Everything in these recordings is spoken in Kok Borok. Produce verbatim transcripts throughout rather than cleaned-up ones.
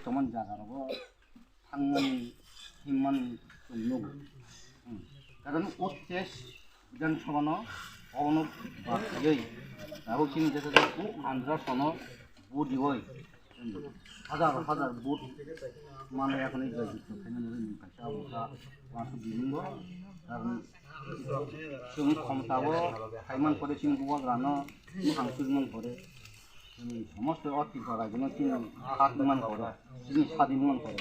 Tomon jaga rogo thangmani himmani chwng nugo. Hmm. Karon uttesh Bidhan Sabha no obono bathaiwi abo chini jesa jesa u andra sono budi oi. Hazar hazar vote manwi yakni jai jukto khaina nugwi nwng kaisa abo kha uansuk bilingo. Karon chwng khomtao khaiman pore chini bubagrano mwkhang chukman pore chini somosto o Tripura rajyono chini hak man pore chini sadin man pore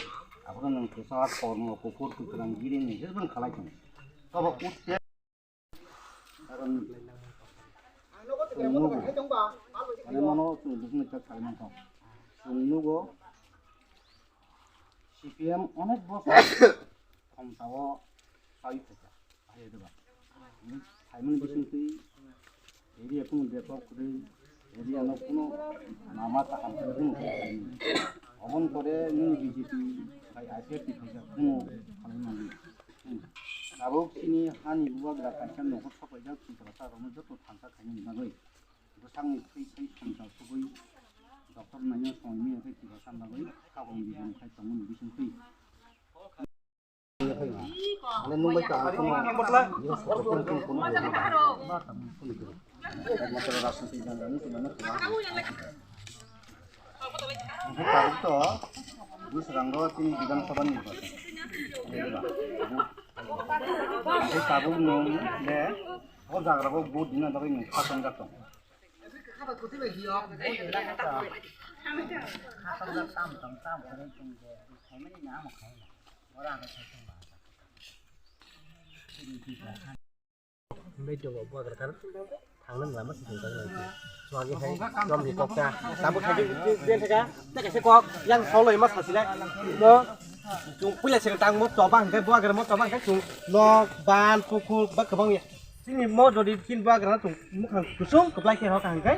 aboro nwng kwchar kormo kuphur kwkhrang giri nwng jeboni khalai tongo tobo utte Karon chwng nugo, mane mono chwng buphang jak sai mankha. Chwng nugo C P M onek bosor khomtao sai phaikha, phai diba. Phaimani bisingtwi area kunu develop kwrwi, area no kunu lama kaham kwrwi. Oboni pore nini B J P bai I P F T phaikha kunu khalai mani. Hmm. Tabuk chini hani bubagra kaisa nokhor sopaijak Tiprasa rokno joto thansa khainani bagwi bwsakni thwi thwi somsa sugwi doctor naina songwi manya khe Tiprasa bagwi khabang bijong khai tongmani bisingtwi. Mane nungbai ka kono. Ekmatro rajniti jangani tongmani. Tabuk to Bwskango chini Bidhan Sabha nirbachon. Tei tabuk nwng le o jaga o vote dina bagwi nwng kha tongjak tong. Himbai tongo bubagra kan thangnani lama se tongjaknai se. Swagi hai romni koksa. Tabuk khai je thaka tei kaisa kok yang soloi ma sasilai. No chung puila se tangmo toba hwnkhe bubagra mo toba hwnkhe chung nok ban pukhur ba kwbang ya. Chini mo jodi chini bubagra no chung mukhang kusung kwplai khe hok hwnkhe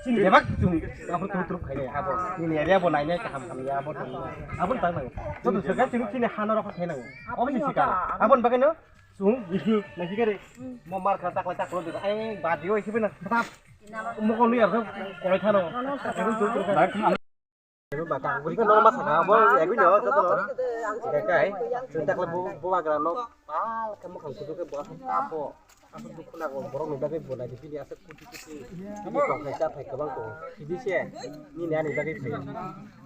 chini bebak chung aphuru turup turup khainai abo. Nini area bo nainai kaham hamya abo tongmo. Abo tang nang. Joto swkang chini chini hano rokha khainai. Oboni sikang. Aboni bagwi no Chung, naikhe re. Mo mar kha taklai taklai de. Ai, badi oi khibi na. Tap. Mo ko luyar kha, koi thano. Ba ka guri ka normal sa kha, bo ek bin no, joto no. Kai kai. Chung taklai bo, bo bagra no. Pal khe mo khang kudu khe bo ka bo. Aku dukhu na go, borok ni bagwi bo nai di, bini aswk kuti kuti. Bini tong khai cha phai kwbang tongo. Kidi se, nini ani bagwi phai.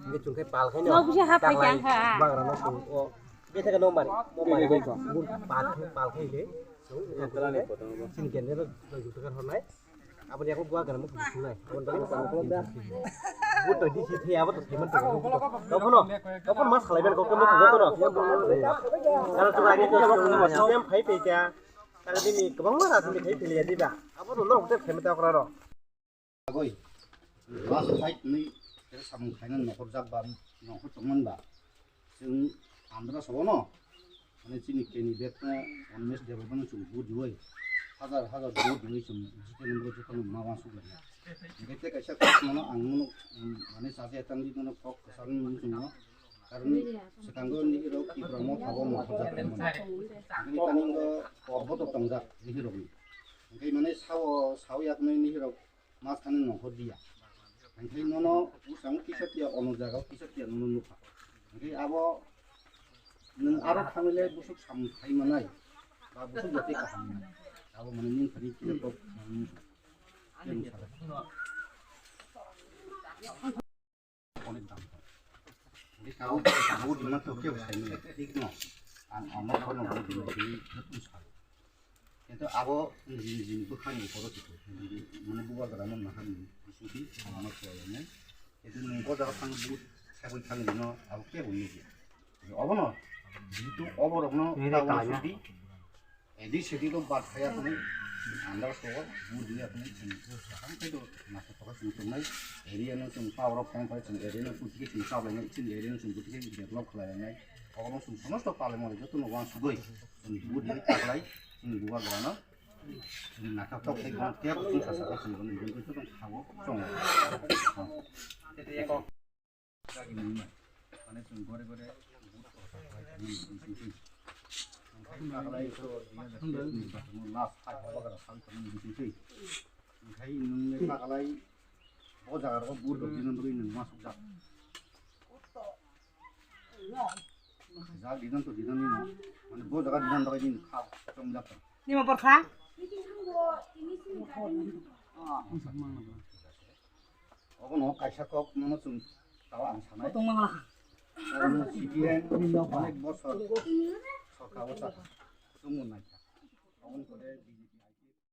Nini chung khai pal khai no. Nok bisa ha phai taklai kha. Bagra no chung o. Bethaka no mari, no mari. Bini bai ko. Gun pal khai, pal khai le. So, tala ni photo no. Sin gen ne do, do jutu kan hornai. Aboni ako gua kan mo sunai. Abon bagi no kan. But to di si the, abon to semen to. Dokono, dokono mas khalai ben ko, ko mo dokono. Kalau tu lagi tu, sem phai pe kya. Kalau bini kebang mana tu phai pe liya di ba. Abon lo hotel semen ta okra ro. Agoi, last fight ni samung khaina nokhorjak ba, nokhor tongman ba, chwng Andhra sobono, mane chini candidate no Animesh Debbarma no chwng vote diwi, hajar hajar vote diwi chwng jitani muro jotono ma wansuk lai. Hingke tei kaisa kok mano ang mano, mane chaja tangwi mano kok kwchangni mung chwngno, karon swkango nini rok Tipra Motha bo nokhorjak tongmani. Hingke tani wngkha kok bo to tongjak nini rokni. Hingke mane sao, sao yakni nini rok Mas thani nokhor diya. Hingke nono bwskango kisa tiya, ono jaga o kisa tiya nono nukha. Hingke abo nwng aro thangwi le bwswk samung khai manai, ba bwswk jati kaham manai. Abo mane nwng thani kisa kok, nwng, nwng sa. Onek dam. Hingke tabuk, tabuk dima to kebo sai manya, thik no? Ang, ang no bono bo dima dini joto sa. Kintu abo nini, nini bwkhani poro tiko. Mane bubagra no nahar ni bisingtwi ang no khlai nai. Kintu nwng o jaga thang bu sagwi thang dino abo kebo nukya. Obono, jitu oborokno nini tabuk kalaina. Sudi, A D C D rok bad khaya tongwi, andar sogo, bu diya tongwi, chwng kaham khe do naithotok khe chwng tongnai, area no chwng power of time pai chwng area no putike chwng chaplainai, chwng area no chwng putike develop khlai lainai, obo no chwng somosto palai mani joto no wansugwi, chwng bu diya taklai, chwng bubagra no, chwng naithotok khe bono kebo chwng sasa khe chwng bono joto chwng khago chongo. Mane chwng gore gore vote khoroksa khlai tongmani bisingtwi. Hingke taklai so dui hajar teis ni bathangno last fight o bagra salai tongmani bisingtwi. Hingke nwng le taklai o jaga rogo vote rok dina bagwi nwng uansukjak. Ja didan to didan ni no. Mane bo jaga didan dagai din kha chong jak. Ni ma por kha? Obo no kaisa kok mano chwng tawa ang sanai. Tong mangla. Obo no C P M onek bosor sorkar o chakha. Chwng mun nai. Obo kore